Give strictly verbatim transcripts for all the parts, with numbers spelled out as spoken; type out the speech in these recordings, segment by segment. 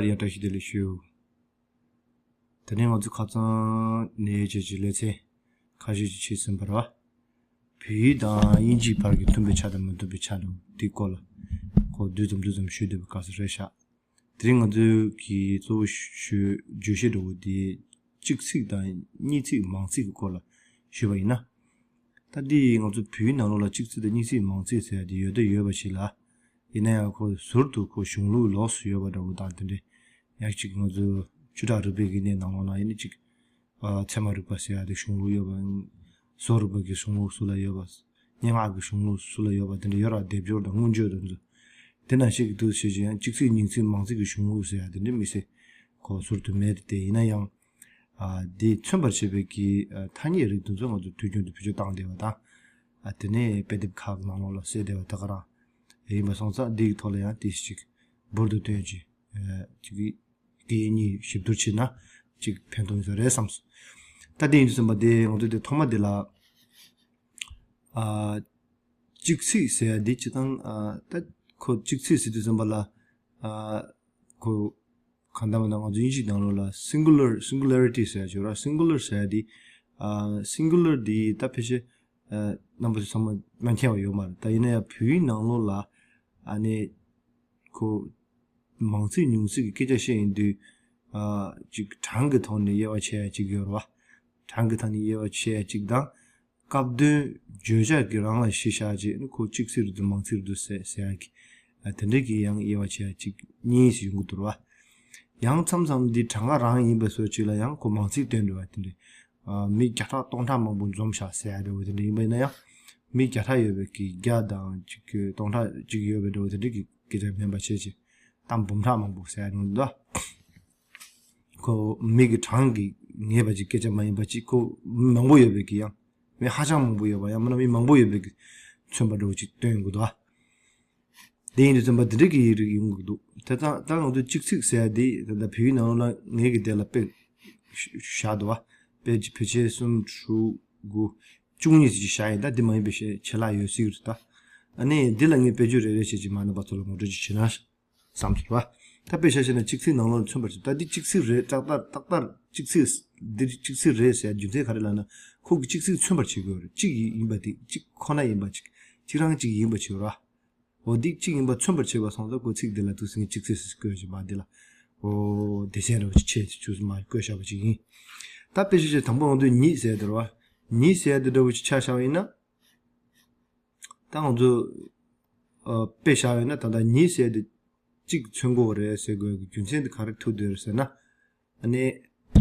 ཡང་བཀྲ་ཤིས་བདེ་ལེགས་ཞུ། དེ་ནས་ང་ཚོ་ཁ་སང་ནས་བྱས་ཀྱི་ལེ་ཚན་ཁ་ཤས་ཅིག་བྱས་ཟིན་པ་རེད་བ། བོད་ཡིག་དང་དབྱིན་ཇིའི་བར་གྱི་མཐུན་པའི་ཆ་དང་མི་མཐུན་པའི་ཆ་འདུག་དེའི་སྐོར་ལ་ཁོ་བསྡུས་ཙམ་བསྡུས་ཙམ་ཞུས་བསྡད་པའི་སྐབས་སུ་རེད་ཤག་དེ་རིང་ང་ཚོའི་གི་གཙོ་བོ་ཞུ་བརྗོད་གཞི་འདྲ་བོ་དེ་གཅིག་ཚིག་དང་གཉིས་ཚིག་མང་ཚིག་གི་སྐོར་ལ་ཞུས་པ་ཡིན་ན། ད་འདི་ང་ཚོ་བོད་ཡིག་ནང་ལོགས་ལ་གཅིག་ཚིག་དང་གཉིས་ཚིག་མང་ཚིག་ཟེར་ཡ་དེ་ཡོད་དང་ཡོད་པ་ཞིག་ལ། ཡིན་ན་ཡང་ཁོ་ཟུར་དུ་ཁོ་གཞུང་ལུགས་ལོགས་སུ་ཡོད་པ་འདྲ་བོ་དང་དེ་འདྲའི་ཡང་གཅིག་ང་ཚོ་བཅུ་ཕྲག་རིག་པའི་གི་གནས་ནང་ལོགས་ན་ཡིན་ན་གཅིག་ཨ་ཚད་མ་རིག་པ་ཟེར་ཡ་དེ་གཞུང་ལུགས་ཡོད་པ། བཟོ་རིག་པ་གི་གཞུང་ལུགས་སུ་ལ་ཡོད་པ། སྙན་ངག་གི་གཞུང་ལུགས་སུ་ལ་ཡོད་པ་དེ་འདྲ་ཡོད་ར། སྡེབ་སྦྱོར་དང་མངོན་བརྗོད་དང་ཚོ། དེ་ནང་བཞིན་གྱི་འདུག་ཞེས་ཀྱང་གཅིག་ཚིག་གཉིས་ཚིག་མང་ཚིག་གི་གཞུང་ལུགས་ཟེར་ཡ་དེ་འདྲ་མི་སྲིད་ཁོ་ཟུར་དུ་མེད་དེ། དེ་ཡིན་ན་ཡང་། ཨ་འདི་མཚོན་པར་བྱེད་པའི་གི་ཨ་ཐ་སྙད་རིགས་དེ་ཚོ་ང་ཚོ་དུས་རྒྱུན་དུ་བེད་སྤྱོད་བཏང་བསྡད་པ་དང་། ཨ་དེ་ནས་དཔེ་དེབ་ཁག་ནང་ལོགས་ལ་གསལ་བསྡད་པ་ད་ག་རང་ཡིན་པ་སོང་ཙང་འདིའི་ཐོག་ལ་ཡང་དེ་ཞིག་འབུར་དུ་བཏོན་ཅིག་ཨ་ཅིག་གི་སྐད་གཉིས་ཞིབ་བསྡུར་བྱས་ན་ཅིག་ཕན་ཐོགས་ཡོང་ས་རེད་བསམས་སོང་། ད་དེ་ཡིན་དུས་ཙམ་པ་དེ་ང་ཚོ་དེ་ཐོག་མ་དེ་ལ་ཨ་གཅིག་ཚིག་ཟེར་ཡ་དེ་སྤྱིར་བཏང་ཨ་ད་ཁོ་གཅིག་ཚིག་ཟེར་དུས་ཙམ་པ་ལ་ཨ་ཁོ་གང་ལྟར་མ་ད་ང་ཚོ་དབྱིན་ཇིའི་ནང་ལོགས་ལ་singular singularity་ཟེར་ཡ་ཅིག་ཡོད་ར། singular་ཟེར་ཡ་དེ་ཨ་singular་དེ་ད་ཕལ་ཆེར་ཨ་རྣམ་པ་ཚོ་ཚང་མ་མ་མཁྱེན་པ་ཡོད་མ་རེད། ད་ཡིན་ན་ཡང་བོད་ཡིག་ནང་ལོགས་ལ་ཨ་ནི་ཁོ་མང་ཚིག་ཉུང་ཚིག་གི་སྐད་ཆ་བཤད་ཡིན་དུས་ཨ་ཅིག་གྲངས་ཀྱི་ཐོག་ནས་དབྱེ་བ་ཕྱེ་ཡ་ཅིག་ཡོད་རེད་བ། གྲངས་ཀྱི་ཐོག་ནས་དབྱེ་བ་ཕྱེ་ཡ་ཅིག་དང་། སྐབས་དོན་བརྗོད་བྱ་གི་རང་ལ་གཞི་བཞག་བྱས་ནས་ཁོ་གཅིག་ཚིག་རེད་འདུག་མང་ཚིག་རེད་འདུག་ཟེར་ཟེར་ཡ་གི་ཨ་དེ་འདྲ་གི་ཡང་དབྱེ་བ་ཕྱེ་ཡ་ཅིག་གཉིས་ཤིག་ཡོང་གི་འདུག་རེད་བ། ཡང་མཚམས་མཚམས་འདི་གྲངས་ཀ་རང་ཡིན་པའི་བཟོ་ཅིག་ལ་ཡང་ཁོ་མང་ཚིག་སྟོན་འདུག་བ། དེ་འདྲ་ཨ་མི་བརྒྱ་ཕྲག་སྟོང་ཕྲག་མང་པོ་འཛོམས་ཤག་ཟེར་ཡ་འདྲ་བོ་དེ་འདྲ་ཡིན་པ་ཡིན་ན་ཡང་། མི་བརྒྱ་ཕྲག་ཡོད་པའི་གི་བརྒྱ་དང་གཅིག་གི་སྟོང་ཕྲག་གཅིག་ཡོད་པའི་འདྲ་བོ་དེ་འདྲ་གི་སྐད་ཆ་མིན་པ་བྱས་ཅིག་གཏམ་འབུམ་ཕྲག་མང་པོ་ཟེར་ཡ་འདྲ་བོ་འདུག་ཁོ་མི་གི་གྲངས་ཀྱིས་ངེས་པ་ཅིག་སྐད་ཆ་མ་ཡིན་པ་ཅིག་ཁོ་མི་མང་པོ་ཡོད་པའི་གི་ཡང་མི་ཧ་ཅང་མང་པོ་ཡོད་པ་ཡང་མིན་ན་མི་མང་པོ་ཡོད་པའི་གི་མཚོན་པ་འདྲ་བོ་ཅིག་སྟོན་དགོས་འདུག་ཨ། དེ་ཡིན་དུས་ཙམ་པ་འདི་འདྲ་གི་རིགས་ཡོང་གི་འདུག་དེ་ཙང་ད་ང་ཚོ་གཅིག་ཚིག་ཟེར་ཡ་དེ་ད་ལྟ་བོད་ཡིག་ནང་ལོགས་ལ་ངེད་ཀྱི་དེ་ལ་དཔེ་བཞག་འདུག་བ། དཔེ་ཅིག་བོད་ཆས་གསུམ་དྲུག་དགུ་བཅུ་གཉིས་ཅིག་བཞག་ཡིན། ད་འདི་མ་ཡིན་པའི་ཆེད་ལས་ཡོད་སྲིད་ཀྱི་རེད་ད། ཨ་ནི་འདི་ལ་ངས་དཔེ་བརྗོད་རེ་རེ་བྱས་ཅིག་མ་རྣམ་པ་ཚོ་ལ་ངོ་སྤྲོད་ཅིག་བྱེད་ན། བསམ་ཐུབ་པ། ད་དཔེ་ཆ་བཞག་ན་གཅིག་ཚིག་ནང་ལོགས་མཚོན་པར་བྱེད། ད་འདི་གཅིག་ཚིག་རེད། ཏག་ཏག་ཏག་ཏག་གཅིག་ཚིག་འདི་གཅིག་ཚིག་རེད་ཟེར་རྒྱུ་མཚན་ག་རེ་ལབ་ན། ཁོ་གི་གཅིག་ཚིག་མཚོན་པར་བྱེད་དགོས་རེད། གཅིག་ཡིན་པ་དེ་གཅིག་ཁོ་ན་ཡིན་པ་གཅིག་གཅིག་རང་གཅིག་ཡིན་པ་བྱེད་ར། འོ་འདི་གཅིག་ཡིན་པ་མཚོན་པར་བྱེད་པ་སོང་ཙང་ཁོ་ཚིག་འདི་ལ་ཐུག་སེང་གཅིག་ཚིག་ཟེར་བཀོད་བཞིན་པ་འདི་ལ། འོ་སྡེ་ཚན་རེ་བ་ཆེ་ཆུ་མ་བཀོད་བཞག་པ་ཅིག་ཡིན། ད་དཔེ་ཆ་ཆེ་དང་པོ་ང་ཚོས་ཉིད་ཟེར་དེ་རེད་བ། ཉིད་ཟེར་དེ་འདྲ་བོ་ཅིག་ཆ་བཞག་པ་ཡིན་ན། ད་ང་ཚོ་ཨ་དཔེ་བཞག་ཡོད་ན་ད་ལྟ་ཉིད་ཟེར་དེ་གཅིག་མཚོན་གྱི་ཡོད་རེད་ཟེར་དགོས་ཀྱི་རྒྱུ་མཚན་དེ་ག་རེ་ཐུག་བསྡད་ཡོད་རེད་ཟེར་ན། ཨ་ནི་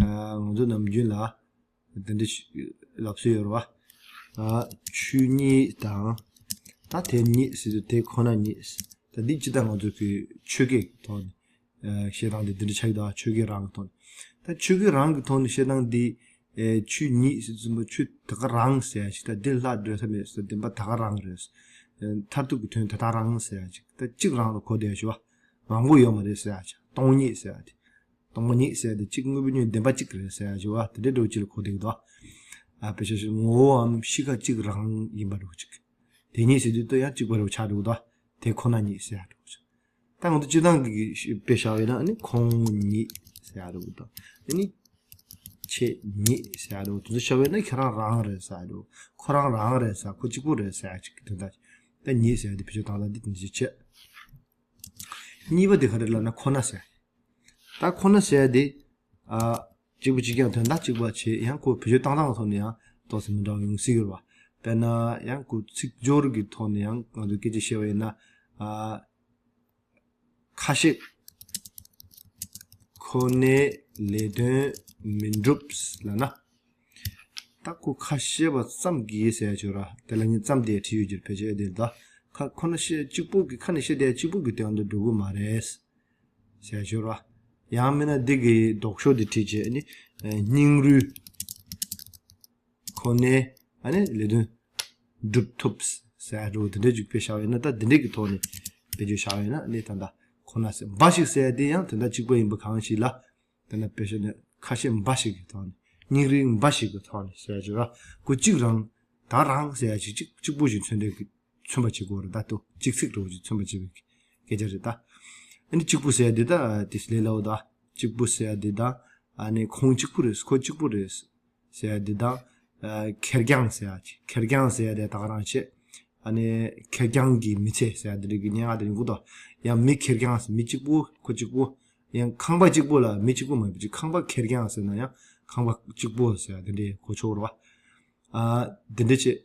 ཨ་ང་ཚོ་ནམ་རྒྱུན་ལ་དེ་འདྲ་ཞིག་ལབ་སྲོལ་ཡོད་རེད་བ། ཨ་ཆོས་ཉིད་དང་། ད་དེ་ཉིད་ཟེར་དུས་དེ་ཁོ་ན་ཉིད། ད་འདི་སྤྱིར་བཏང་ང་ཚོ་གི་ཆོས་སྐད་ཀྱི་ཐོག་ནས། ཨ་བཤད་སྟངས་དེ་འདི་འདྲ་ཆགས་ཀྱི་འདུག་ཆོས་སྐད་རང་གི་ཐོག་ནས། ད་ཆོས་སྐད་རང་གི་ཐོག་ནས་བཤད་སྟངས་འདི། ཨེ་ཆོས་ཉིད་ཟེར་དུས་ཙམ་པ་ཆོས་དེ་ག་རང་ཟེར་ཡ་ཅིག་ད་འདི་ལྷག་འགྲོ་ས་མེད་ཟེར་བདེན་པ་དེ་ག་རང་རེད། ཨེ་མཐར་ཐུག་གི་དོན་དེ་དག་རང་ཟེར་ཡ་ཅིག་ད་གཅིག་རང་ལ་གོ་བསྡད་ཞུ་བ། མང་པོ་ཡོད་མ་རེད་ཟེར་ཡ་ཅིག་སྟོང་ཉིད་ཟེར་ཡ་དེ། སྟོང་ཉིད་ཟེར་ཡ་དེ་གཅིག་དངོས་པོའི་ཉིད་བདེན་པ་གཅིག་རེད་ཟེར་ཡ་ཅིག་བ་དེ་འདྲའི་འདྲ་བོ་ཅིག་ལ་གོ་བསྡད་ཀྱི་འདུག་ཨ་དཔེ་ཆ་ཞིག་ངོ་བོའམ་གཤིས་ཀ་གཅིག་རང་ཡིན་པ་འདྲ་བོ་ཅིག་དེ་ཉིད་ཟེར་དུས་ད་ཡང་གཅིག་པ་འདྲ་བོ་ཆགས་འགྲོ་གི་འདུག་དེ་ཁོ་ན་ཉིད་ཟེར་ཡ་འདྲ་བོ་ཅིག་ད་ང་ཚོ་སྤྱིར་བཏང་གི་དཔེ་བཞག་པ་ཡིན་ན་ཨ་ནི་ཁོང་ཉིད་ཟེར་ཡ་འདྲ་བོ་དང་། ཨ་ནི་ཁྱེད་ཉིད་ཟེར་ཡ་འདྲ་བོ་དེ་ཚོ་བཞག་པ་ཡིན་ན་ཁྱེད་རང་རང་རེད་ཟེར་ཡ་འདྲ་བོ། ཁོ་རང་རང་རེད་ཟེར། ཁོ་གཅིག་པོ་རེད་ཟེར་ཡ་ཅིག་གི་དོན་དག་ད་ཉིད་ཟེར་ཡ་དེ་བེད་སྤྱོད་བཏང་སྟངས་འདི་དེ་འདྲ་ཅིག་བྱས། གཉིས་པ་དེ་ག་རེ་ལབ་ན་ཁོ་ན་ཟེར། ད་ཁོ་ན་ཟེར་ཡ་དེ། ཨ་གཅིག་པ་གཅིག་རྐྱང་དོན་དག་གཅིག་པ་བྱས་ཡང་ཁོ་བེད་སྤྱོད་བཏང་སྟངས་ཐོག་ནས་ཡང་ཏོག་ཙམ་མི་འདྲ་བ་ཡོང་སྲིད་ཡོད་རེད་བ། དཔེར་ན་ཡང་ཁོ་ཚིག་སྦྱོར་གྱི་ཐོག་ནས་ཡང་ང་ཚོས་སྐད་ཆ་བཤད་པ་ཡིན་ན། ཨ་ཁ་ཤས་ཁོ་ནའི་ལས་དོན་མི་འགྲུབ་ལབ་ན། ད་ཁོ་ཁ་བཤད་པ་ཙམ་གྱིས་ཟེར་ཡ་ཅིག་ཡོད་ར། དེ་ལ་ངས་ཙམ་དེ་བྲིས་ཡོད་ཀྱི་རེད། ཕལ་ཆེར་དེ་ད་ཁ་ཁོ་ན་བཤད་གཅིག་པོ་གི་ཁ་ནས་བཤད་བསྡད་གཅིག་པོ་གི་དོན་དུ་འགྲོ་གི་མ་རེད་ཟེར་ཡ་ཅིག་ཡོད་ར། ཡང་མིན་ན་འདི་གི་ལྡོག་ཕྱོགས་དེ་བྲིས་བྱས་ནི་སྙིང་རུས་ཁོ་ནའི་ཨ་ནི་ལས་དོན་འགྲུབ་ཐུབ་ཟེར་ཡ་འདྲ་བོ་དེ་འདྲ་ཅིག་དཔེ་བཞག་པ་ཡིན་ན། ད་འདི་འདྲ་གི་ཐོག་ནས་དཔེ་བརྗོད་བཞག་པ་ཡིན་ན་ནི་ད་ད་ཁོ་ན་ཟེར་འབའ་ཞིག་ཟེར་ཡ་དེ་ཡང་དོན་དག་གཅིག་པ་ཡིན་པ་གང་ཞིག་ལ། དེ་ནས་དཔེ་བཤད་ན་ཁ་ཤས་འབའ་ཞིག་གི་ཐོག་ནས། སྙིང་རུས་འབའ་ཞིག་གི་ཐོག་ནས་ཟེར་ཡ་ཅིག་ར། ཁོ་གཅིག་རང་ད་རང་ཟེར་ཡ་ཅིག་གཅིག་གཅིག་པོ་ཞིག་མཚོན་འདོད་ཀྱི་མཚོན་པ་བྱེད་དགོས་རེད། ད་དུ་གཅིག་ཚིག་འདྲ་བོ་ཅིག་མཚོན་པ་བྱེད་པའི་སྐད་ཆ་རེད་ད། ཨ་ནི་གཅིག་པུ་ཟེར་ཡ་འདི་ད་དེ་ལས་སླ་བོ་ད། གཅིག་པུ་ཟེར་ཡ་འདི་ད། ཨ་ནི་ཁོང་གཅིག་པུ་རེད། ཁོ་གཅིག་པུ་རེད་ཟེར་ཡ་འདི་ད། ཨ་ཁེར་རྐྱང་ཟེར་ཡ་ཅིག་ཁེར་རྐྱང་ཟེར་ཡ་དེ་ད་ག་རང་བྱེད། ཨ་ནི་ཁེར་རྐྱང་གི་མི་ཚེ་ཟེར་ཡ་འདི་འདྲ་གི་སྙན་ངག་དེ་ཡིན་གོ་ད། ཡང་མི་ཁེར་རྐྱང་ཟེར། མི་གཅིག་པུ་ཁོ་གཅིག་པུ། ཡང་ཁང་པ་གཅིག་པུ་ལ་མི་གཅིག་པུ་མ་ཡིན་པ་ཅིག་ཁང་པ་ཁེར་རྐྱང་ཟེར་ན་ཡང་ཁང་པ་གཅིག་པུ་ཟེར་ཡ་དེ་འདྲའི་གོ་ཆོག་རེད་བ། ཨ་དེ་འདྲ་བྱེད།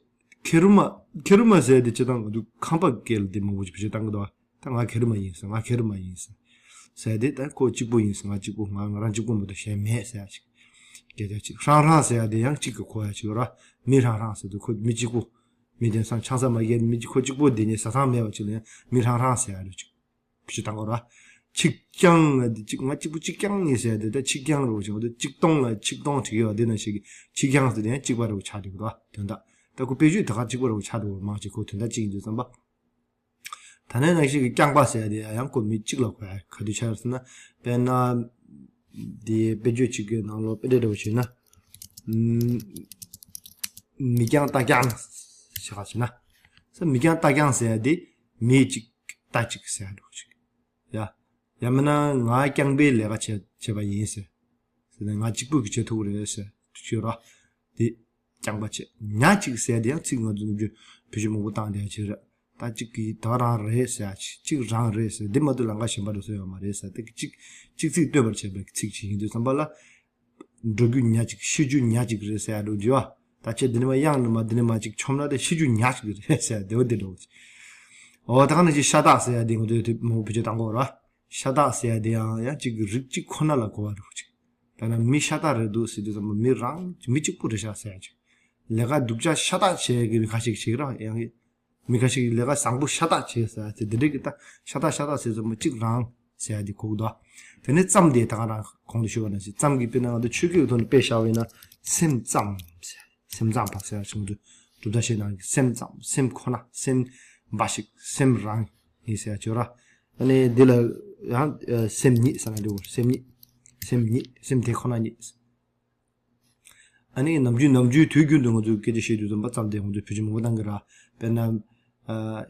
ཁེ་རུ་མ། ཁེ་རུ་མ་ཟེར་ཡ་དེ་སྤྱིར་བཏང་ང་ཚོ་ཁང་པ་སྐད་ལ་དེ་མང་པོ་ཅིག་བེད་སྤྱོད་བཏང་གི་འདུག་བ། ད་ང་ཁེ་རུ་མ་ཡིན་ཟེར། ང་ཁེ་རུ་མ་ཡིན་ཟེར། ཟེར་ཡ་དེ་ད་ཁོ་གཅིག་པུ་ཡིན་ཟེར། ང་གཅིག་པུ། ང་ང་རང་གཅིག་པུ་མ་གཏོགས་གཞན་མེད་ཟེར་ཡ་ཅིག་སྐད་ཆ་ཅིག་ཧྲང་ཧྲང་ཟེར་ཡ་དེ་ཡང་གཅིག་གི་གོ་ཡ་ཅིག་ཡོད་ར། མི་ཧྲང་ཧྲང་ཟེར་དུས་ཁོ་མི་གཅིག་པུ། མི་དེང་སང་ཆང་ས་མ་བརྒྱབ་མི་གཅིག་ཁོ་གཅིག་པུ་དེ་ནས་ཟ་ཐང་མེད་པ་ཅིག་ལ་ཡང་མི་ཧྲང་ཧྲང་ཟེར་ཡ་རེད་ཅིག་བེད་སྤྱོད་བཏང་གོ་ར། ཆིག་རྐྱང་ལ་འདི་གཅིག་ང་གཅིག་པུ་གཅིག་རྐྱང་ཡིན་ཟེར་ཡ་དེ་ད་ཆིག་རྐྱང་རེད་ཅིག་འོ་དེ་གཅིག་སྟོང་ལ་ཆིག་སྟོང་བྲིས་ཡོད་པ་དེ་ནང་བཞིན་གྱི་ཆིག་རྐྱང་ཟེར་དེ་ཡང་གཅིག་པ་རེད་ཆགས་འགྲོ་གི་འདུག་དོན་དག་ད་ཁོ་དཔེ་བརྗོད་ད་ག་གཅིག་པ་རེད་ཆགས་འགྲོ་གི་མང་ཆེ་ཁོ་དོན་དག་གཅིག་ཡིན་དུས་ཙམ་པ། ད་ནས་ནང་བཞིན་གྱི་རྐྱང་པ་ཟེར་ཡ་དེ་ཡང་ཁོ་མི་གཅིག་ལ་གོ་ཡ་ག་དུས་ཆགས་ཟེར་ན། དཔེར་ན། དེ་དཔེ་བརྗོད་གཅིག་གི་ནང་ལོགས་དཔེ་འདྲ་འདྲ་བོ་བྱས་ན། ཨུམ། མི་རྐྱང་རྟ་རྐྱང་ཞེས་པ་བྱས་ན། ས་མི་རྐྱང་རྟ་རྐྱང་ཟེར་ཡ་དེ་མི་གཅིག་རྟ་གཅིག་ཟེར་ཡ་འདྲ་བོ་ཅིག་ཡ། ཡང་མིན་ན་ང་རྐྱང་པའི་ལས་ཀ་བྱེད་བྱེད་པ་ཡིན་ཟེར། ཟེར་ན་ང་གཅིག་པུ་གིས་བྱེད་ཐུབ་ཀྱི་རེད་ཟེར་ཞུ་ར། དེ་རྐྱང་པ་བྱེད། ཉག་གཅིག་ཟེར་དེ་ཡང་ཚིག་ང་ཚོ་ནམ་རྒྱུན་བེད་སྤྱོད་མང་པོ་བཏང་བསྡད་ཡ་ཅིག་རེད། ད་གཅིག་གིས་ད་རང་རེད་ཟེར་ཡ་ཅིག་གཅིག་རང་རེད་ཟེར་འདི་མ་གཏོགས་ལམ་ཁ་གཞན་པ་འགྲོ་ས་ཡོད་མ་རེད་ཟེར་དེ་གཅིག་གཅིག་ཚིག་སྟོན་པར་བྱེད་པའི་ཚིག་ཅིག་ཡིན་དུས་ཙམ་པ་ལ། འགྲོ་རྒྱུ་ཉག་གཅིག་ཤི་རྒྱུ་ཉག་གཅིག་རེད་ཟེར་ཡ་འགྲོ་རྒྱུ་བ། ད་ཁྱེད་འདི་ནས་མ་གཡང་འདི་མ་འདི་ནས་མ་གཅིག་མཆོང་ན་དེ་ཤི་རྒྱུ་ཉག་གཅིག་རེད་ཟེར་ཡ་དེ་བ་འདི་འགྲོ་གི་ཅིག་འོ་ད་ག་ནང་བཞིན་ཤ་སྟག་ཟེར་ཡ་དེ་ང་ཚོས་དེ་མང་པོ་བེད་སྤྱོད་བཏང་གི་ཡོད་ར། ཤ་སྟག་ཟེར་ཡ་དེ་ཡང་ཡང་གཅིག་གི་རིགས་གཅིག་ཁོ་ན་ལ་གོ་བ་འགྲོ་གི་ཅིག་ད་ན་མི་ཤ་སྟག་རེད་འདུག་ཟེར་དུས་ཙམ་པ་མི་རང་མི་གཅིག་པུ་རེད་ཤག་ཟེར་ཡ་ཅིག་ལས་ཀ་སྡུག་ཅག་ཤ་སྟག་བྱེད་ཀྱི་མི་ཁ་ཤས་ཤིག་ར་ཡང་གི་མི་ཁ་ཤས་ཀྱིས་ལས་ཀ་བཟང་པོ་ཤ་སྟག་བྱེད་ཟེར་ཡ་དེ་འདི་འདྲས་ཀྱི་ད་ཤ་སྟག་ཤ་སྟག་ཟེར་ཙམ་པ་གཅིག་རང་ཟེར་ཡ་དེ་གོ་གི་འདུག་དེ་ནས་ཙམ་དེ་ད་ག་རང་གོང་དུ་ཞུས་པ་ནང་བཞིན་ཙམ་གྱི་དཔེར་ན་ང་ཚོ་ཆོས་སྐད་ཀྱི་ཐོག་ནས་དཔེ་བཞག་པ་ཡིན་ན་སེམས་ཙམ་ཟེར་སེམས་ཙམ་པ་ཟེར་ཡ་ཆུང་དུ་གྲུབ་མཐའ་བཤད་ནང་གི་སེམས་ཙམ་སེམས་ཁོ་ན་སེམས་འབའ་ཞིག་སེམས་རང་ཡིན་ཟེར་ཡ་ཅིག་ཡོད་ར། ཨ་ནི་འདི་ལ་ཡང་སེམས་ཉིད་ཟེར་ན་འགྲིག་གོ་སེམས་ཉིད་སེམས་ཉིད་སེམས་དེ་ཁོ་ན་ཉིད། ཨ་ནི་ནམ་རྒྱུན་ནམ་རྒྱུན་དུས་རྒྱུན་དུ་ང་ཚོས་སྐད་ཆ་བཤད་དུས་ཙམ་པ་ཙམ་དེ་ང་ཚོས་བེད་སྤྱོད་མང་པོ་བཏང་གི་ར། དཔེར་ན། ཨ།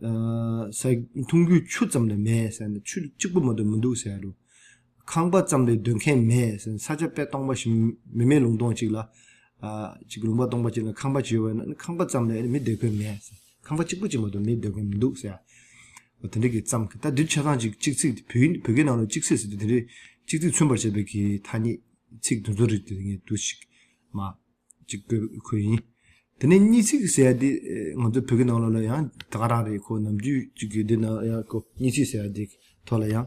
ཨ། ས་འཐུང་རྒྱུའི་ཆུ་ཙམ་ལས་མེད་ཟེར་ནས་ཆུ་གཅིག་པུ་མ་གཏོགས་མི་འདུག་ཟེར་རུ། ཁང་པ་ཙམ་ལས་སྡོད་མཁན་མེད་ཟེར་ནས་ས་ཆ་དཔེ་སྟོང་པ་ཞིག་མི་མེད་ལུང་སྟོང་གཅིག་ལ། ཨ། གཅིག་ལུང་པ་སྟོང་པ་གཅིག་ལ་ཁང་པ་གཅིག་ཡོད་པ་ན་ཁང་པ་ཙམ་ལས་མི་སྡོད་མཁན་མེད་ཟེར། ཁང་པ་གཅིག་པུ་གཅིག་མ་གཏོགས་མི་སྡོད་མཁན་མི་འདུག་ཟེར། འོ་དེ་འདྲ་གི་ཙམ་གི་ད་འདི་ཆ་ཚང་གཅིག་གཅིག་ཚིག་བོད་ཡིག་བོད་སྐད་ནང་ལ་གཅིག་ཚིག་ཟེར་དུས་དེ་འདྲའི་གཅིག་ཚིག་མཚོན་པར་བྱེད་པའི་གི་ཐ་སྙད་ཚིག་དེ་ཚོ་རིགས་དེ་ངས་འདུག་ཞིག་མ་གཅིག་བཀོད་ཁོ་ཡིན། དེ་ནས་གཉིས་ཚིག་ཟེར་ཡ་དེ་ང་ཚོ་བོད་སྐད་ནང་ལོགས་ལ་ཡང་ད་ག་རང་རེད། ཁོ་ནམ་རྒྱུན་གཅིག་གི་འདི་ན་ཡང་ཁོ་གཉིས་ཚིག་ཟེར་ཡ་དེ་ཐོག་ལ་ཡང་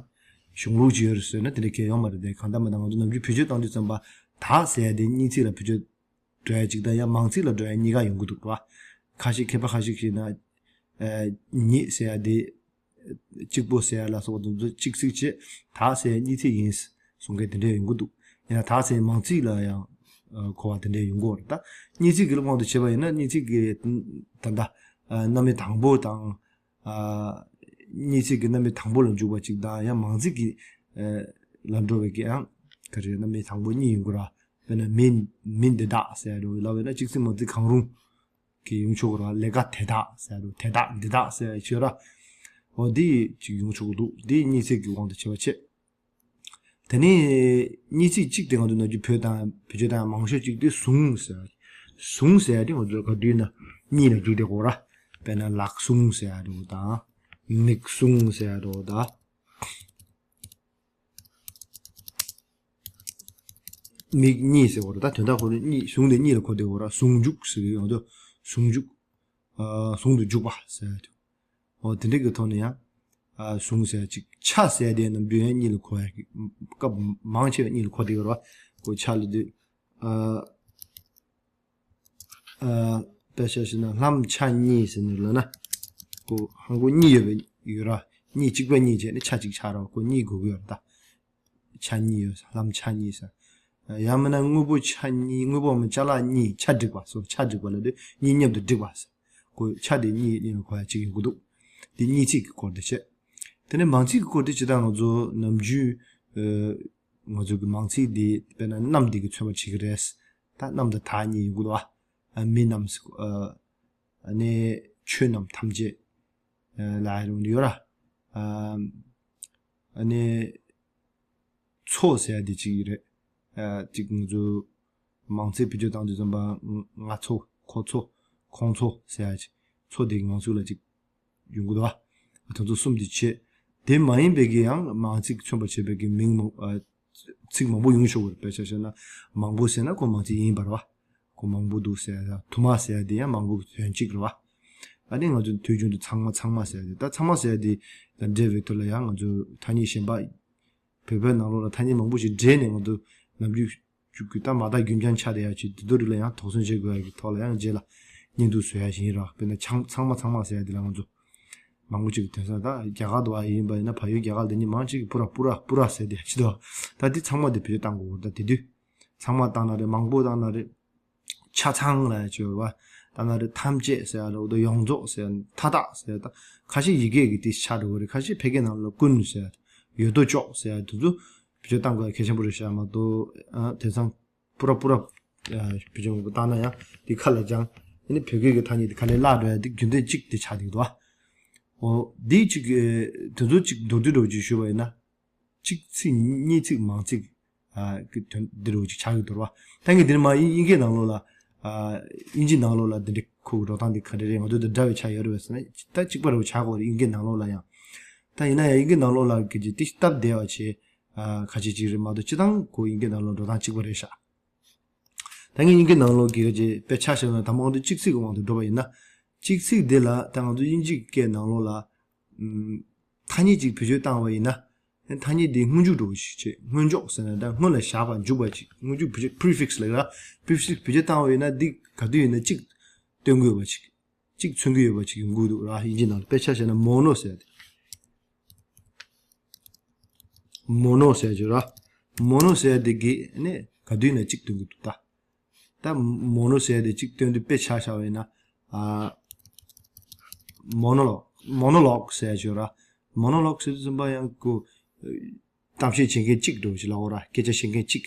གཞུང་ལུགས་ཅིག་ཡོད་རེད་ཟེར་ན་དེ་འདྲ་གལ་ཡོད་མ་རེད་དེ། གང་ལྟར་མ་ལྟར་ང་ཚོ་ནམ་རྒྱུན་བེད་སྤྱོད་བཏང་དུས་ཙམ་པ་ད་ཟེར་ཡ་དེ་གཉིས་ཚིག་ལ་བེད་སྤྱོད་འགྲོ་ཡ་གཅིག་དང་ཡང་མང་ཚིག་ལ་འགྲོ་ཡ་གཉིས་ཀ་ཡོང་གི་འདུག་ར། ཁ་ཤས་མཁས་པ་ཁ་ཤས་ཤིག་ན། ཨ། ཉིད་ཟེར་ཡ་དེ། གཅིག་པོ་ཟེར་ཡ་ལ་སོགས་པ་དེ་ཚོ་གཅིག་ཚིག་བྱས། ད་ཟེར་ཡ་གཉིས་ཚིག་ཡིན། གསུང་མཁན་དེ་འདྲ་ཡོང་གི་འདུག་ཡིན་ན་ད་ཟེར་ཡ་མང་ཚིག་ལ་ཡང་། ཨ། གོ་བ་དེ་འདྲ་ཡོང་གི་ཡོད་རེད་ད། གཉིས་ཚིག་གི་དབང་དུ་བྱས་པ་ཡིན་ན་གཉིས་ཚིག་གི་ད་ལྟ། ཨ། རྣམ་དབྱེ་དང་པོ་དང་། ཨ། གཉིས་ཚིག་གི་རྣམ་དབྱེ་དང་པོ་ལ་འཇུག་པ་གཅིག་དང་ཡང་མང་ཚིག་གི། ཨ། ལ་འགྲོ་བའི་གི་ཡང་། ག་རེ་རྣམ་དབྱེ་དང་པོ་གཉིས་ཡོང་གི་ར། དཔེར་ན་མི། མི་འདི་དག་ཟེར་ཡ་འདྲ་བོ་ལབ་པ་ཡིན་ན་གཅིག་ཚིག་མང་ཚིག་གང་རུང་། གི་ཡོང་ཆོག་གི་རེད་བ། ལས་ཀ་དེ་དག་ཟེར་རུ་དེ་དག་འདི་དག་ཟེར་ཡ་ཡོད་ར། འོ་འདི་ཅིག་ཡོང་ཆོག་གི་འདུག་འདི་གཉིས་ཚིག་གི་དབང་དུ་བྱས་པ་བྱས། དེ་ནས་གཉིས་ཚིག་གཅིག་དེ་ང་ཚོ་ནམ་རྒྱུན་བོད་དང་བེད་སྤྱོད་དང་མང་ཤོས་གཅིག་དེ་ཟུང་ཟེར་ཡ། ཟུང་ཟེར་ཡ་དེ་ང་ཚོ་ག་དུས་ན་གཉིས་ལ་འཇུག་བསྡད་ཀྱི་ཡོད་ར། དཔེར་ན་ལག་ཟུང་ཟེར་ཡ་འདྲ་བོ་དང་། མིག་ཟུང་ཟེར་ཡ་འདྲ་བོ་དང་། མིག་གཉིས་ཟེར་བ་རེད། ད་དོན་དག་ཁོ་ནི་གཉིས་ཟུང་དེ་གཉིས་ལ་གོ་བསྡད་ཡོད་ར། ཟུང་འཇུག་ཟེར་གྱི་ཡོད་དོ། ཟུང་འཇུག་ཨ། ཟུང་དུ་འཇུག་པ་ཟེར་ཡ་དེ། འོ་དེ་འདྲ་གི་ཐོག་ནས་ཡང་། ཨ། ཟུང་ཟེར་ཡ་ཅིག་ཆ་ཟེར་ཡ་དེ་ནམ་རྒྱུན་ཡང་གཉིས་ལ་གོ་ཡ་གི་སྐབས་མང་ཆེ་བ་གཉིས་ལ་གོ་བསྡད་ཡོད་ར། ཁོ་ཆ་ལ་དེ། ཨ། ཨ། དཔེ་བཞག་ཞིག་ན་ལྷམ་ཆ་གཉིས་ཟེར་ནས་ལབ་ན། ཁོ་ཧང་གོ་གཉིས་ཡོད་པའི་ཡོད་ར། གཉིས་གཅིག་པ་གཉིས་བྱས་ནས་ཆ་གཅིག་ཆགས་ར། ཁོ་གཉིས་དགོས་ཀྱི་ཡོད་ར་ད། ཆ་གཉིས་ཡོད་ཟེར། ལྷམ་ཆ་གཉིས་ཟེར། ཡང་མིན་ན་དངོས་པོ་ཆ་གཉིས། དངོས་པོ་མིན་ཅ་ལག་གཉིས་ཆ་འགྲིག་པ་སོ། ཆ་འགྲིག་པ་ལབ་དུས་གཉིས་མཉམ་དུ་འགྲིག་པ་ཟེར། ཁོ་ཆ་དེ་གཉིས་གཉིས་ལ་གོ་ཡ་གཅིག་ཡོང་གི་འདུག་འདི་གཉིས་ཚིག་གི་སྐོར་དེ་བྱས། དེ་ནས་མང་ཚིག་གི་སྐོར་དེ་ཇི་ལྟར་ང་ཚོ་ནམ་རྒྱུན། ཨ། ང་ཚོ་གི་མང་ཚིག་འདི་དཔེར་ན་རྣམས་འདི་གི་མཚོན་པ་བྱེད་ཀྱི་རེད། ད་རྣམས་དང་དག་གཉིས་ཡོང་གི་འདུག་ཨ། མི་རྣམས། ཨ་ནི་ཆོས་རྣམས་ཐམས་ཅད། ཨ། ལ་ཡོང་གི་ཡོད་ར། ཨ། ཨ་ནི་ཚོ་ཟེར་ཡ་དེ་གཅིག་རེད། ཨ་གཅིག་ང་ཚོ་མང་ཚིག་བེད་སྤྱོད་བཏང་དུས་ཙམ་པ་ང་ཚོ། ཁོ་ཚོ། ཁོང་ཚོ་ཟེར་ཡ་གཅིག་ཚོ་དེ་མང་ཚིག་ལ་གཅིག་ཡོང་གི་འདུག་བ། དེ་ཚོ་གསུམ་དེ་བྱས། དེ་མ་ཡིན་པའི་གི་ཡང་མང་ཚིག་མཚོན་པར་བྱེད་པའི་གི་མིང་མང་ཨ་ཚིག་མང་པོ་ཡོང་ཆོག་གི་རེད། དཔེ་ཆ་བཞག་ན་མང་པོ་ཟེར་ན་ཁོ་མང་ཚིག་ཡིན་པ་རེད་བ། ཁོ་མང་པོ་འདུག་ཟེར་ཡ་དང་དུ་མ་ཟེར་ཡ་དེ་ཡང་མང་པོ་གི་དོན་གཅིག་རེད་བ། ཨ་ནི་ང་ཚོ་དུས་རྒྱུན་དུ་ཚང་མ་ཚང་མ་ཟེར་ཡ་དེ། ད་ཚང་མ་ཟེར་ཡ་དེ་ད་འབྲེལ་བའི་ཐོག་ལ་ཡང་ང་ཚོ་ཐ་སྙད་གཞན་པ། བོད་པའི་ནང་ལོགས་ལ་ཐ་སྙད་མང་པོ་ཞིག་འདྲེས་ནས་ང་ཚོ་ནམ་རྒྱུན་བཅུག་གི་ད་མ་དག་རྒྱུན་འཁྱོངས་ཆགས་བསྡད་ཡ་ཅིག་དེ་ཚོ་རིགས་ལ་ཡང་དོགས་ཟོན་བྱེད་དགོས་ཡ་གི་ཐོག་ལ་ཡང་རྗེས་ལ་བརྙན་ཐུང་བཟོ་ཡ་ཞིག་ཡིན་ར། དཔེར་ན་ཆང་ཚང་མ་ཚང་མ་ཟེར་ཡ་དེ་ལ་ང་ཚོ་མང་པོ་ཅིག་གི་དོན་ས་ད་རྒྱ་གར་དུ་བ་ཡིན་པ་ཡིན་ན་ཕ་ཡུལ་རྒྱ་གར་དེ་ཉིད་མང་ཅིག་གི་པུ་ར་པུ་ར་པུ་ར་ཟེར་བསྡད་ཡ་ཅིག་འདུག་ད་འདི་ཚང་མ་དེ་བེད་སྤྱོད་བཏང་དགོས་ད་དེ་དུས། ཚང་མ་བཏང་ན་རེད། མང་པོ་བཏང་ན་རེད། ཆ་ཚང་ལ་ཡ་ཅིག་ཡོད་རེད་བ། ད་ན་རེ་ཐམས་ཅད་ཟེར་ཡ་རེད། འོ་ད་ཡོངས་རྫོགས་ཟེར་ཡ་མཐའ་དག་ཟེར་ཡ་ད་ཁ་ཤས་ཡི་གེ་གི་དེ་ཆགས་འགྲོ་གི་རེད། ཁ་ཤས་ཕལ་སྐད་ནང་ལ་ཀུན་ཟེར་ཡ་ཡོད་དོ་ཅོག་ཟེར་ཡ་དེ་ཚོ་བེད་སྤྱོད་བཏང་དགོས་ཡ་གལ་ཆེན་པོ་རེད་ཤག་མ་གཏོགས་ཨ་དེང་སང་པུ་ར་པུ་ར་ཨ་བེད་སྤྱོད་མང་པོ་བཏང་ན་ཡང་དེ་ཁ་ལ་སྦྱང་ཨ་ནི་བོད་སྐད་ཀྱི་ཐ་སྙད་དེ་ག་ལེར་བརླག་འགྲོ་ཡ་དེ་རྒྱུ་མཚན་གཅིག་དེ་ཆགས་བསྡད་འདུག་བ། འོ་དེ་གཅིག་གི་དེ་ཚོ་གཅིག་མདོར་བསྡུས་འདྲ་བོ་ཅིག་ཞུས་པ་ཡིན་ན། གཅིག་ཚིག་གཉིས་ཚིག་མང་ཚིག་ཨ་གི་དོན་འདི་རུ་ཅིག་ཆགས་ཡོད་དོ་ར་བ། ད་ངས་འདིར་མ་དབྱིན་དབྱིན་སྐད་ནང་ལོགས་ལ་ཨ་དབྱིན་ཇི་ནང་ལོགས་ལ་འདི་འདྲའི་ཁོ་གི་འགྲོ་སྟངས་འདི་ག་འདྲ་རེད། ང་ཚོ་འདི་འདྲ་བའི་ཆ་ཡོད་རེད་བས་ཟེར་ན་ད་གཅིག་པ་རུ་ཆགས་དགོས་རེད། དབྱིན་སྐད་ནང་ལོགས་ལ་ཡང་ད་ཡིན་ན་ཡང་དབྱིན་སྐད་ནང་ལོགས་ལ་གི་ཅིག་ཏིས་སྟབས་བདེ་བ་བྱས་ཨ་ཁ་ཆེ་ཅིག་རེད་མ་གཏོགས་སྤྱི་བཏང་ཁོ་དབྱིན་སྐད་ནང་ལོགས་འགྲོ་སྟངས་གཅིག་པ་རེད་ཤག་ད་ངས་དབྱིན་སྐད་ནང་ལོགས་ཀྱི་རེད་ཅེས་དཔེ་ཆ་བཞག་ན་ད་མང་དུ་གཅིག་ཚིག་གི་དབང་དུ་འགྲོ་བ་ཡིན་ན། གཅིག་ཚིག་འདི་ལ་ད་ང་ཚོ་དབྱིན་ཇིའི་སྐད་ནང་ལོགས་ལ་ཨམ་ཐ་སྙད་ཅིག་བེད་སྤྱོད་བཏང་བ་ཡིན་ན། ཐ་སྙད་འདི་སྔོན་འཇུག་འགྲོ་བ་ཞིག་བྱེད། སྔོན་འཇོག་ཟེར་ན་ད་སྔོན་ལ་བཞག་པ་འཇུག་པ་ཅིག་སྔོན་འཇུག་བེད་སྤྱོད་prefix ལབ་ཡོད་ར། prefix བེད་སྤྱོད་བཏང་བ་ཡིན་ན་འདི་ག་དུས་ཡིན་ན་གཅིག་སྟོན་གྱི་ཡོད་པ་ཅིག་གཅིག་མཚོན་གྱི་ཡོད་པ་ཅིག་ཡོང་གི་འདུག་ར། དབྱིན་ཇི་ནང་ལ་དཔེ་ཆ་བཞག་ན་མོ་ནོ་ཟེར་ཏེ། མོ་ནོ་ཟེར་གྱི་ར། མོ་ནོ་ཟེར་དེ་གི་ནི་ག་དུས་ན་གཅིག་སྟོན་གྱི་འདུག་ད། ད་མོ་ནོ་ཟེར་དེ་གཅིག་སྟོན་དུས་དཔེ་ཆ་བཞག་པ་ཡིན་ན། ཨ་མོ་ནོ་ལོག་མོ་ནོ་ལོག་ཟེར་གྱི་ར། མོ་ནོ་ལོག་ཟེར་དུས་ཙམ་པ་ཡང་ཁོ་གཏམ་བཤད་བྱེད་མཁན་གཅིག་འདྲ་བོ་ཞིག་ལབ་དགོས་ར། སྐད་ཆ་བཤད་མཁན་གཅིག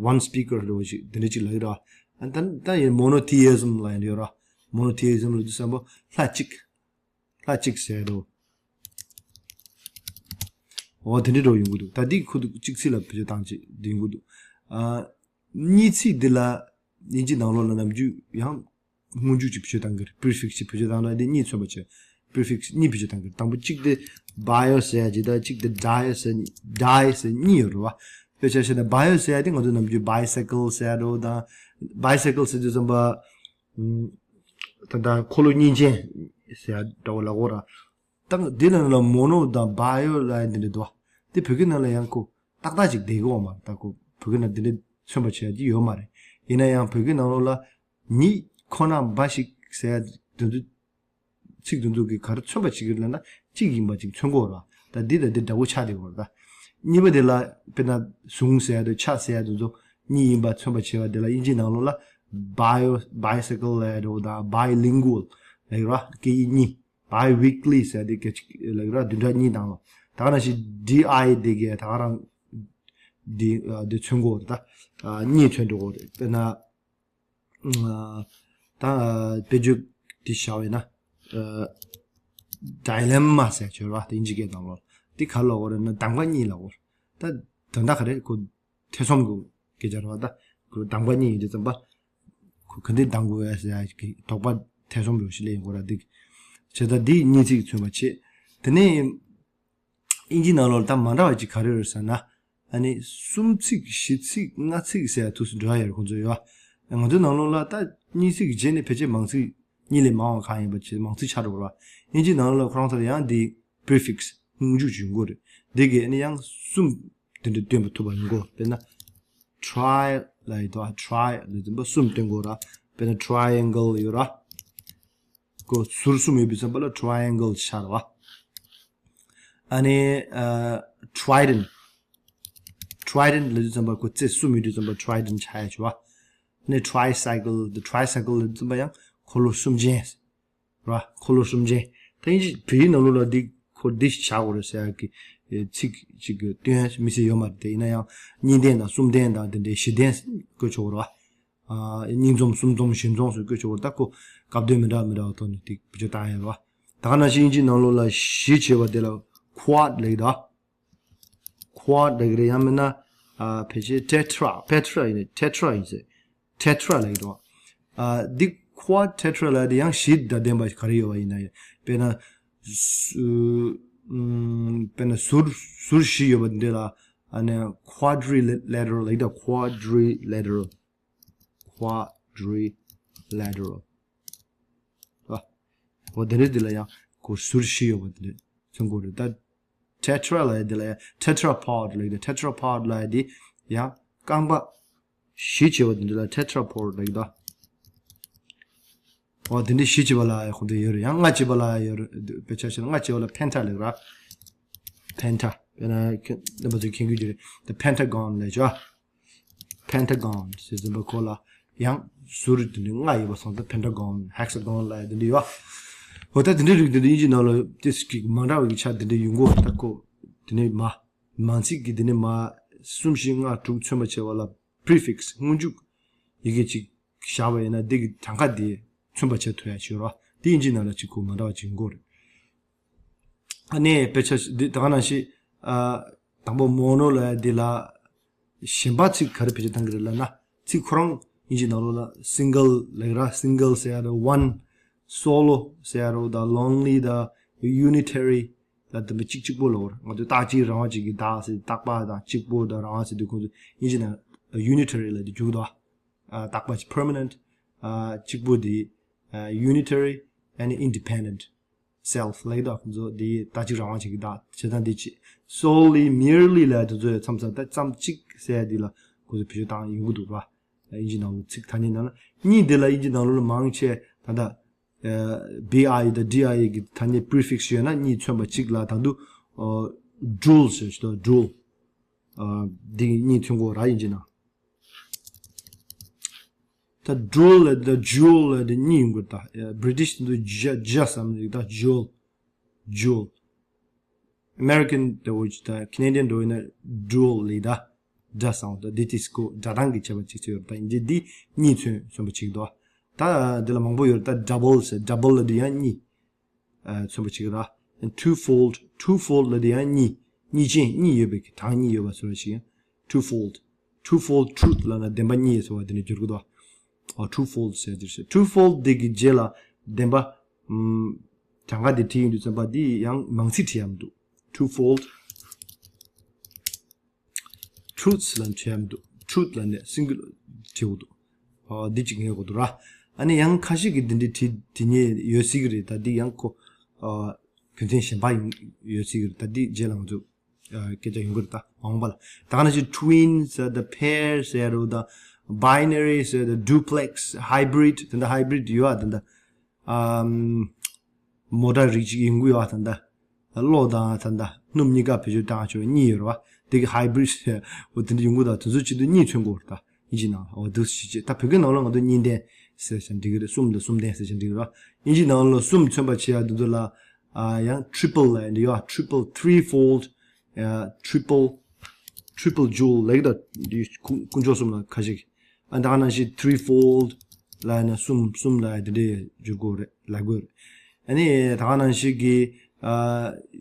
one speaker འདྲ་བོ་ཞིག་དེ་འདྲ་ཅིག་ལབ་ཀྱི་ར། ཨ་ད་ད་ཡིན་monotheism ལབ་ཡོད་ར། monotheism ལབ་དུས་ཙམ་པ་ལྷ་གཅིག་ལྷ་གཅིག་ཟེར་རོ། འོ་དེ་འདྲ་འགྲོ་ཡོང་གི་འདུག་ད་འདི་ཁོ་འདུག་གཅིག་ཚིག་ལ་བེད་སྤྱོད་བཏང་ཅིག་འདི་ཡོང་གི་འདུག་ཨ་གཉིས་ཚིག་འདི་ལ་དབྱིན་ཇི་ནང་ལོགས་ལ་ནམ་རྒྱུན་ཡང་སྔོན་འཇུག་ཅིག་བེད་སྤྱོད་བཏང་གི་རེད། prefix ཅིག་བེད་སྤྱོད་བཏང་ན་འདི་གཉིས་མཚོན་པ་བྱས། prefix གཉིས་བེད་སྤྱོད་བཏང་གི་རེད། དང་པོ་གཅིག་དེ་bio ཟེར་ཡ་ཅིག་དང་གཅིག་དེ་die ཟེར་die ཟེར་གཉིས་ཡོད་རེད་བ། དཔེ་ཆ་བཤད་ན་bio ཟེར་ཡ་དེ་ང་ཚོ་ནམ་རྒྱུན་bicycle ཟེར་ཡ་འདྲ་བོ་དང་bicycle ཟེར་དུས་ཙམ་པ། ད་ལྟ་འཁོར་ལོ་གཉིས་ཅན་ཟེར་ཡ་འདྲ་བོ་ལབ་དགོས་ར། ད་འདི་ནང་ལ་mono དང་bio ལབ་ཡ་འདི་འདྲ་འདུག་བ། འདི་བོད་སྐད་ནང་ལ་ཡང་ཁོ་ཏག་ཏག་ཅིག་བསྡད་ཀྱི་ཡོད་མ་རེད། ད་ཁོ་བོད་སྐད་ནང་འདི་འདྲ་མཚོན་པ་བྱེད་ཡ་ཅིག་ཡོད་མ་རེད། ཡིན་ན་ཡང་བོད་སྐད་ནང་ལོགས་ལ་ཉིད་ཁོ་ན་འབའ་ཞིག་ཟེར་ཡ་དེ་ཚོ་ཚིག་དེ་ཚོ་གིས་ག་རེ་མཚོན་པ་བྱེད་ཀྱི་ཡོད་ལབ་ན་གཅིག་ཡིན་པ་ཅིག་མཚོན་གྱི་ཡོད་རེད་བ། ད་འདི་དང་འདི་འདྲ་བོ་ཆགས་བསྡད་ཡོད་རེད་ད། གཉིས་པ་དེ་ལ་དཔེར་ན་ཟུང་ཟེར་ཡ་དང་ཕྱག་ཟེར་ཡ་དེ་ཚོ་གཉིས་ཡིན་པ་མཚོན་པ་བྱེད་པ་དེ་ལ་དབྱིན་ཇིའི་ནང་ལོགས་ལ་bio bicycle ལབ་ཡ་འདྲ་བོ་དང་bilingual ལབ་ཀྱི་རེད་བ། སྐད་ཡིག་གཉིས། bi-weekly ཟེར་དེ་སྐད་ཅིག་ལབ་ཀྱི་རེད་བ། བདུན་ཕྲག་གཉིས་དང་ལ། ད་ག་ནང་བཞིན་D I དེ་གས་ད་ག་རང་འདི་འདི་མཚོན་གྱི་ཡོད་རེད་ད། གཉིས་མཚོན་འགྲོ་གི་ཡོད་རེད། དཔེར་ན། ད་དཔེ་བརྗོད་འདི་བཞག་པ་ཡིན་ན། dilemma ཟེར་ཡ་ཅིག་ཡོད་རེད་བ། དེ་དབྱིན་ཇི་སྐད་ནང་ལོགས་འདི་ག་རེ་ལབ་དགོས་རེད་ན་གདམ་ག་གཉིས་ལབ་དགོས་རེད། ད་དོན་དག་ག་རེ་ཁོ་ཐེ་ཚོམ་གྱི་སྐད་ཆ་རེད་བ། ད་ཁོ་གདམ་ག་གཉིས་ཡིན་དུས་ཙམ་པ། ཁོ་ག་འདྲ་གདམ་དགོས་ཡ་ཟེར་ཡ་གི་དོགས་པ་ཐེ་ཚོམ་འདྲ་བོ་ཞིག་སླེབས་ཡོང་གི་རེད་བ། འདི་བྱས་ཙང་འདི་གཉིས་ཚིག་མཚོན་པ་བྱེད། དེ་ནས་དབྱིན་ཇིའི་ནང་ལོགས་ལ་ད་མ་འདྲ་བ་ཅིག་ག་རེ་ཡོད་ཟེར་ན། ཨ་ནི་གསུམ་ཚིག་བཞི་ཚིག་ལྔ་ཚིག་ཟེར་ཡ་དུས་སུ་འགྲོ་ཡ་ཡོད་རེད་ཁོང་ཚོ་ཡོད། ང་ཚོའི་ནང་ལོགས་ལ་ད་གཉིས་ཚིག་རྗེས་ནས་ཕལ་ཆེར་མང་ཚིག་གཉིས་ལས་མང་བ་གང་ཡིན་པ་བྱས་མང་ཚིག་ཆགས་འགྲོ་གི་རེད་བ། དབྱིན་ཇིའི་ནང་ལོགས་ལ་ཁོ་རང་ཚོར་ཡང་འདི་prefix སྔོན་འཇུག་ཅིག་ཡོང་གི་རེད། འདི་གས་ཨ་ནི་ཡང་གསུམ་དེ་འདྲ་སྟོན་པ་ཐུབ་པ་ཡོང་གི་རེད། དཔེར་ན་try ལབ་ཡོད་དོ། try ལབ་དུས་ཙམ་པ་གསུམ་སྟོན་གྱི་ཡོད་རེད། དཔེར་ན་triangle ཡོད་རེད། ཁོ་ཟུར་གསུམ་ཡོད་པའི་ཙམ་པ་ལ་triangle ཆགས་རེད་བ། ཨ་ནི་ཨ་trident trident ལབ་དུས་ཙམ་པ་ཁོ་རྩེ་གསུམ་ཡོད་དུས་ཙམ་པ་trident ཆགས་ཡ་ཆེ་བ། ཨ་ནི་tricycle the tricycle ལབ་དུས་ཙམ་པ་ཡང་འཁོར་ལོ་གསུམ་ཅན་རེད་བ། འཁོར་ལོ་གསུམ་ཅན། ད་དབྱིན་ཇི་བོད་ཡིག་ནང་ལོགས་ལ་འདི་ཁོ་འདི་ཆགས་དགོས་རེད་ཟེར་ཡ་གི་ཚིག་ཅིག་གི་སྟོན་ཡ་མི་སྲིད་ཡོད་མ་རེད། དེ་ཡིན་ན་ཡང་གཉིས་ལྡན་དང་གསུམ་ལྡན་དང་དེ་འདྲའི་བཞི་ལྡན་བཀོལ་ཆོག་གི་རེད་བ། ཨ་གཉིས་འཛོམས་གསུམ་འཛོམས་བཞི་འཛོམས་སུ་བཀོལ་ཆོག་གི་རེད། ད་ཁོ་སྐབས་དོན་མི་འདྲ་མི་འདྲ་བ་ཐོག་ནས་དེ་བེད་སྤྱོད་བཏང་ཡ་རེད་བ། ད་ག་ནང་བཞིན་དབྱིན་ཇིའི་ནང་ལོགས་ལ་བཞི་བྱས་པ་དེ་ལ་quad ལབ་ཀྱི་རེད། quad ལབ་ཀྱི་རེད། ཡང་མིན་ན་ཨ་ཕལ་ཆེར tetra, petra ཡིན་ནས་tetra ཡིན་ཟེར། tetra ལབ་ཀྱི་འདུག་ཨ་འདི་quad, tetra ལབ་དེ་ཡང་བཞི་དང་ལྡན་པ་ག་རེ་ཡོད་པ་ཡིན་ན། དཔེར་ན་ཟུ་ཨམ་དཔེར་ན་ཟུར་ཟུར་བཞི་ཡོད་པ་འདི་ལ་ཨ་ནི་quadrilateral ལབ་ཀྱི་འདུག quadrilateral, quadrilateral ཨ། འོ་དེ་འདྲ་འདི་ལ་ཡང་ཁོ་ཟུར་བཞི་ཡོད་པ་དེ་འདྲ་མཚོན་གྱི་རེད། ད་tetra ལབ་ཡ་འདི་ལ་ཡང་tetrapod ལབ་ཡ། tetrapod ལབ་ཡ་འདི་ཡང་རྐང་པ་བཞི་བྱས་པ་དེ་འདྲ་ལ་tetrapod ལབ་ཡ་ད། འོ་དེ་འདྲ་བཞི་བྱས་པ་ལ་ཡང་ཁོ་འདྲ་ཡོད་རེད། ཡང་ལྔ་བྱས་པ་ལ་ཡང་ཡོད་རེད། དཔེ་ཆ་བཞག་ན་ལྔ་བྱས་པ་ལ་penta ལབ་ར། penta དཔེར་ན་ཁྱེད་རྣམ་པ་ཚོས་མཁྱེན་གྱི་རེད། the pentagon ལབ་ཡ་ཆོག pentagon ཟེར་ཟིན་པ་ཁོ་ལ་ཡང་ཟུར་དེ་འདྲ་ལྔ་ཡོད་པ་སོང་ཙང་pentagon, hexagon ལབ་ཡ་དེ་འདྲ་ཡོད། འོ་ད་དེ་འདྲ་རིགས་དེ་འདྲ་དབྱིན་ཇིའི་ནང་ལ་ཏིས་ཀྱི་མ་འདྲ་བའི་ཆ་དེ་འདྲ་ཡོང་གི་ཡོད། ད་ཁོ་དེ་ནས་མ་མང་ཚིག་གི་དེ་ནས་མ་གསུམ་བཞི་ལྔ་དྲུག་མཚོན་པ་བྱས་པ་ལ་prefix སྔོན་འཇུག་ཡི་གེ་ཅིག་བཞག་པ་ཡིན་ན་དེ་གི་གྲངས་ཀ་དེ་མཚོན་པ་བྱེད་ཐུབ་ཡ་ཞིག་ཡོད་རེད་བ། དེ་དབྱིན་ཇིའི་ནང་ལ་ཅིག་ཁོ་མ་འདྲ་བ་ཅིག་ཡོང་གི་ཡོད་རེད། ཨ་ནི་དཔེ་ཆ་འདི་ད་ག་ནང་བཞིན་ཨ་དང་པོ་mono ལབ་ཡ་འདི་ལ་གཞན་པ་ཚིག་ག་རེ་བེད་སྤྱོད་བཏང་གི་རེད་ལབ་ན། ཚིག་ཁོ་རང་དབྱིན་ཇི་ནང་ལོགས་ལ་single ལབ་ཀྱི་ར། single ཟེར་ཡ་རེད། one, solo ཟེར་ཡ་རེད། ད་lonely དང་unitary ལ་དེ་འདྲ་གཅིག་གཅིག་པོ་ལབ་ཀྱི་རེད། ང་ཚོས་རྟག་གཅིག་རང་དབང་གཅིག་གི་བདག་ཟེར། རྟག་པ་དང་གཅིག་པོ་དང་རང་དབང་ཟེར་དུས་ཁོང་ཚོས་དབྱིན་ཇི་ནང་unitary ལབ་དེ་འཇུག་འདུག་ཨ་རྟག་པ་permanent ཨ་གཅིག་པོ་དེ་ཨ་unitary and independent self ལབ་ཀྱི་འདུག་ཁོང་ཚོ་དེ་རྟག་གཅིག་རང་དབང་ཅིག་གི་བདག་བྱེད་སྟངས་དེ་བྱེད། solely, merely ལབ་དེ་ཚོ་ཡང་མཚམས་མཚམས་ད་ཙམ་གཅིག་ཟེར་ཡ་དེ་ལ་ཁོང་ཚོ་བེད་སྤྱོད་བཏང་ཡོང་གི་འདུག་ར། དབྱིན་ཇི་ནང་ལོགས་ཚིག་ཐ་སྙད་ནང་ལ་གཉིས་དེ་ལ་དབྱིན་ཇི་ནང་ལོགས་ལ་མང་ཆེ་ད་ལྟ་ཨ་bi དང་di གི་ཐ་སྙད་prefix ཡོད་ན་གཉིས་མཚོན་པ་གཅིག་ལ་ད་དུང་ཨ་dual ཟེར་ཞིག་འདུག dual ཨ་འདི་གཉིས་མཚོན་གྱི་ཡོད་ར། དབྱིན་ཇི་ནང་ད་dual ལ་ད་dual ལ་དེ་གཉིས་ཡོང་གི་རེད། ད་British དེ་ཚོ་ཇ་ཇ་བསམ་རེད། ད་dual, dual American འདྲ་བོ་ཅིག་ད་Canadian འདྲ་བོ་ཡིན་ན་dual ལབ་ད། ཇ་བསམ་ད་འདི་ཏིས་ཀོ་སྒྲ་གདངས་ཀྱི་ཁྱད་པར་ཅིག་ཅིག་ཡོད་རེད། ད་ཡིན་གྱི་འདི་གཉིས་མཚོན་མཚོན་པ་ཅིག་འདུག་ད་འདི་ལ་མང་པོ་ཡོད་རེད། ད་double ཟེར། double ལ་དེ་ཡང་གཉིས། ཨ་མཚོན་པ་ཅིག་ར། twofold, twofold ལ་དེ་ཡང་གཉིས། གཉིས་ཅན་གཉིས་ཡོད་པའི་གྲངས་གཉིས་ཡོད་པ་བཟོ་བ་ཞིག་ཡང་twofold, twofold truth ལབ་ན་བདེན་པ་གཉིས་ཟེར་བ་དེ་འདྲ་འགྱུར་གི་འདུག་ཨ་twofold ཟེར་དེ་རེད། twofold དེ་གི་རྗེས་ལ་བདེན་པ་ཨམ་གྲངས་ཀ་དེ་བྲིས་ཡོང་དུས་ཙམ་པ་དེ་ཡང་མང་ཚིག་བྲིས་ཡ་མི་འདུག twofold truths ལབ་བྲིས་ཡ་མི་འདུག truth ལབ་ནས་singular བྲིས་འདུག་ཨ་འདི་གཅིག་ངེས་དགོས་འདུག་ར། ཨ་ནི་ཡང་ཁ་ཤས་ཀྱིས་འདི་འདྲའི་བྲིས་བྲིས་མཁན་ཡོད་སྲིད་ཀྱི་རེད། ད་འདི་ཡང་ཁོ་ཨ་རྒྱུ་མཚན་གཞན་པ་ཡིན་ཡོད་སྲིད་ཀྱི་རེད། ད་འདི་རྗེས་ལ་ང་ཚོ་ཨ་སྐད་ཆ་ཡོང་གི་རེད། ད་མ་འོངས་པ་ལ་ད་ག་ནང་བཞིན་twins ཟེར་དང་pairs ཟེར་རོ་ད་binary ཟེར་དང་duplex hybrid དེ་འདྲ་hybrid ཡོད་ཨ། དེ་འདྲ་ཨམ་མོ་ཊ་རིགས་གཅིག་ཡོང་གི་ཡོད་ཨ། ད་ལྟ་གློག་དང་ད་ལྟ་སྣུམ་གཉིས་ཀ་བེད་སྤྱོད་བཏང་ཆོག་གཉིས་ཡོད་རེད་བ། དེ་གི་hybrid ཟེར་འོ་དེ་འདྲ་ཡོང་གི་ད། དེ་ཚོ་གཅིག་ཏུ་གཉིས་མཚོན་གྱི་ཡོད་རེད། ད་དབྱིན་ཇི་ནང་ལ་འོ་འདུག་སེ་བྱས། ད་བོད་སྐད་ནང་ལ་ང་ཚོ་གཉིས་ལྡན་ཟེར་བྱས་འགྲིག་གི་རེད། གསུམ་དང་གསུམ་ལྡན་ཟེར་བྱས་འགྲིག་གི་རེད་བ། དབྱིན་ཇི་ནང་ལ་གསུམ་མཚོན་པ་བྱེད་ཡ་དེ་ཚོ་ལ་ཨ་ཡང་triple ལབ་ཡ་འདི་ཡོད་ཨ། triple, threefold ཨ་triple, triple jewel ལབ་ཀྱི་ད། འདི་དཀོན་དཀོན་མཆོག་གསུམ་ལ་ཁ་ཤས་ཀྱིས། ཨ་ད་ག་ནང་བཞིན་threefold ལབ་ན་གསུམ་གསུམ་ལབ་དེ་འདྲའི་འགྱུར་གྱི་རེད་ལབ་དགོས་རེད། ཨ་ནི་ད་ག་ནང་བཞིན་གྱི་ཨ་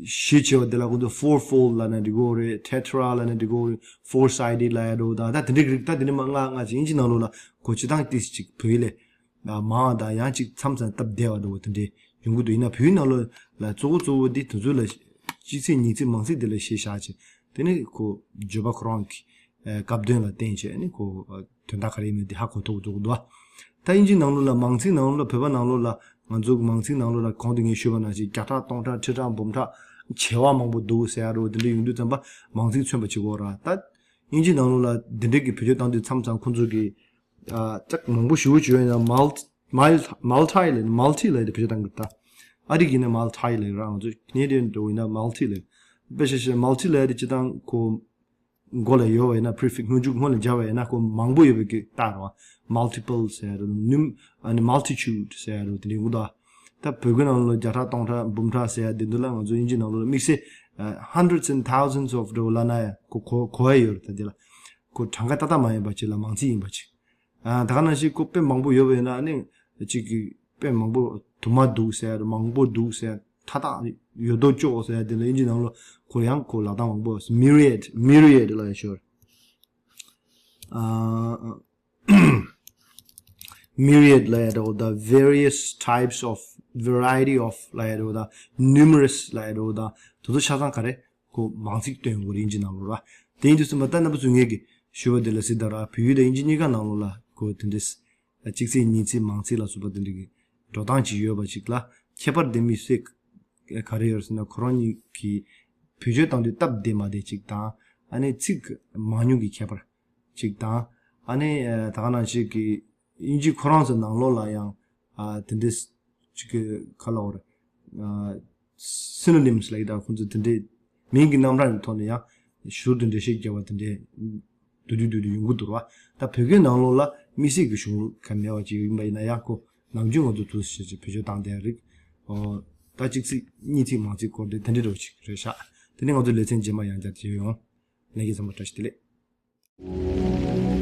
བཞི་བྱས་པ་དེ་ལ་ཁོང་ཚོ་fourfold ལབ་ན་འགྲིག་གི་རེད། tetra ལབ་ན་འགྲིག་གི་རེད། four sided ལབ་ཡ་འགྲོ་ད། ད་དེ་འདྲའི་རིགས་ད་དེ་འདྲ་མ་ལྔ་ལྔ་ཅིག་དབྱིན་ཇི་ནང་ལོགས་ལ་གོ་སྤྱི་བཏང་ཏིས་ཅིག་བོད་ཡིག་ལས་མང་བ་དང་ཡང་ཅིག་མཚམས་མཚམས་སྟབས་བདེ་བ་འདྲ་བོ་དེ་འདྲའི་ཡོང་གི་འདུག་ཡིན་ན་བོད་ཡིག་ནང་ལོགས་ལ་གཙོ་བོ་གཙོ་བོ་འདི་དེ་ཚོ་ལ་སྤྱི་ཚིག་ཉིང་ཚིག་མང་ཚིག་དེ་ལ་གཞི་བཞག་ཅིག་དེ་ནི་ཁོ་བརྗོད་པ་ཁོ་རང་གི་ཨ་སྐབས་དོན་ལ་བརྟེན་བྱས་ནས་ཁོ་ཨ་དོན་དག་ག་རེ་ཡིན་མིན་དེ་ཧ་གོ་ཐུབ་ཀྱི་འདུག་ད་དབྱིན་ཇི་ནང་ལོགས་ལ་མང་ཚིག་ནང་ལོགས་ལ་བོད་པ་ནང་ལོགས་ལ་ང་ཚོ་གི་མང་ཚིག་ནང་ལོགས་ལ་གོང་དུ་ངས་ཞུས་པ་ནང་བཞིན་བརྒྱ་ཕྲག་སྟོང་ཕྲག་ཁྲི་ཕྲག་འབུམ་ཕྲག་བྱེ་བ་མང་པོ་འདུག་ཟེར་ཡ་རོ་དེ་འདྲ་ཡོང་དུས་ཙམ་པ་མང་ཚིག་མཚོན་པ་བྱེད་དགོས་ར། ད་དབྱིན་ཇི་ནང་ལོགས་ལ་དེ་འདྲ་གི་བེད་སྤྱོད་བཏང་དུས་མཚམས་མཚམས་ཁོང་ཚོ་གི་ཨ་ཅག་མང་པོ་ཞུ་བ་བྱོས་ཡིན་ན་multi, multi ལབ་multi ལབ་དེ་བེད་སྤྱོད་བཏང་གི་ད། ཨ་རི་གི་ཡིན་ན་multi ལབ་ར། ང་ཚོ་Canadian འདྲ་བོ་ཡིན་ན་multi ལབ། དཔེ་བཞག་བྱས་multi ལབ་དེ་སྤྱི་བཏང་ཁོ་མགོ་ལ་ཡོད་པ་ཡིན་ན་prefix སྔོན་འཇུག་སྔོན་ལ་སྦྱར་བ་ཡིན་ན་ཁོ་མང་པོ་ཡོད་པའི་གི་རྟགས་རེད་བ། multiple ཟེར་རོ་ནུམ་ཨ་ནི་multitude ཟེར་རོ་དེ་འདྲའི་འུ་ད། ད་བོད་སྐད་ནང་ལ་བརྒྱ་ཕྲག་སྟོང་ཕྲག་འབུམ་ཕྲག་ཟེར་ཡ་དེ་འདུག་ལ་ང་ཚོ་དབྱིན་ཇི་ནང་ལ་དམིགས་བསལ་ཨ་hundreds and thousands of འདྲ་བོ་ལབ་ན་ཡ་ཁོ་གོ་གོ་ཡ་ཡོད་རེད། ད་དེ་ལ་ཁོ་གྲངས་ཀ་ཏག་ཏག་མ་ཡིན་པ་ཅིག་ལ་མང་ཚིག་ཡིན་པ་ཅིག་ཨ་ད་ག་ནང་བཞིན་ཁོ་དཔེ་མང་པོ་ཡོད་པ་ཡིན་ན་ཨ་ནི་གཅིག་གི་དཔེ་མང་པོ་དུ་མ་འདུག་ཟེར་མང་པོ་འདུག་ཟེར་མཐའ་དག་ ཡོད་དོ་ཅོག་ཟེར་ཡ་དེ་ལ་དབྱིན་ཇི་ནང་ལོགས་ཁོ་ཡང་ཁོ་ལབ་སྟངས་མང་པོ། myriad, myriad ལབ་ཡ་ཞོར། ཨ། myriad ལབ་ཡ་འདྲ་བོ་དང་། various types of, variety of ལབ་ཡ་འདྲ་བོ་དང་། numerous ལབ་ཡ་འདྲ་བོ་དང་། དེ་ཚོ་ཆ་ཚང་ག་རེ། ཁོ་མང་ཚིག་སྟོན་དགོས་རེད་དབྱིན་ཇི་ནང་ལོགས་ལ། དེ་ཡིན་དུས་ཙམ་པ་ད་རྣམ་པ་ཚོ་ངེད་ཀྱིས་ཞུས་པ་དེ་ལ་གཟིགས་དང་ར། བོད་ཡིག་དང་དབྱིན་ཇི་གཉིས་ཀ་ནང་ལོགས་ལ་ཁོ་དེ་འདྲས་གཅིག་ཚིག་གཉིས་ཚིག་མང་ཚིག་ལ་སོགས་པ་དེ་འདྲ་གི་འགྲོ་སྟངས་ཅིག་ཡོད་པ་ཅིག་ལ། ཁྱད་པར་དེ་མི་སེ་ག་རེ་ཡོད་ཟེར་ན། ཁོ་རང་གཉིས་ཀྱིས་བེད་སྤྱོད་བཏང་དུས་སྟབས་བདེ་མ་བདེ་ཅིག་དང་། ཨ་ནི་ཚིག་མང་ཉུང་གི་ཁྱད་པར་ཅིག་དང་། ཨ་ནི་ད་ག་ནང་བཞིན་གྱི་དབྱིན་ཇི་ཁོ་རང་ཚོ་ནང་ལོགས་ལ་ཡང་ཨ་དེ་འདྲས་ཅིག་གི་ག་ལབ་དགོས་རེད། ཨ་synonyms ལབ་ཀྱི་ད་ཁོང་ཚོ་དེ་འདྲས་མིང་གི་རྣམ་གྲངས་ཀྱི་ཐོག་ནས་ཡང་ཞོར་དུ་འགྲེལ་བཤད་རྒྱབ་པ་དེ་འདྲས་བསྡུས་བསྡུས་བསྡུས་བསྡུས་ཡོང་གི་འདུག་ར། ད་བོད་སྐད་ནང་ལོགས་ལ་དམིགས་བསལ་གྱི་གཞུང་ལུགས་ག་མེད་པ་ཅིག་ཡིན་པ་ཡིན་ན་ཡང་། ཁོ་ནམ་རྒྱུན་ང་ཚོ་དུས་ཕྱིན་ཅི་བེད་སྤྱོད་བཏང་བསྡད་ཡ་རིགས། ཨོ། ད་གཅིག་ཚིག་གཉིས་ཚིག་མང་ཚིག་སྐོར་དེ་དེ་འདྲས་འདྲ་བོ་ཅིག་རེད་ཤག་དེ་ནས་ང་ཚོ་ལེ་ཚན་རྗེས་མ་ཡང་བསྐྱར་མཇལ་ཡོང་། ལྷན་རྒྱས་ཚང་མ་བཀྲ་ཤིས་བདེ་ལེགས།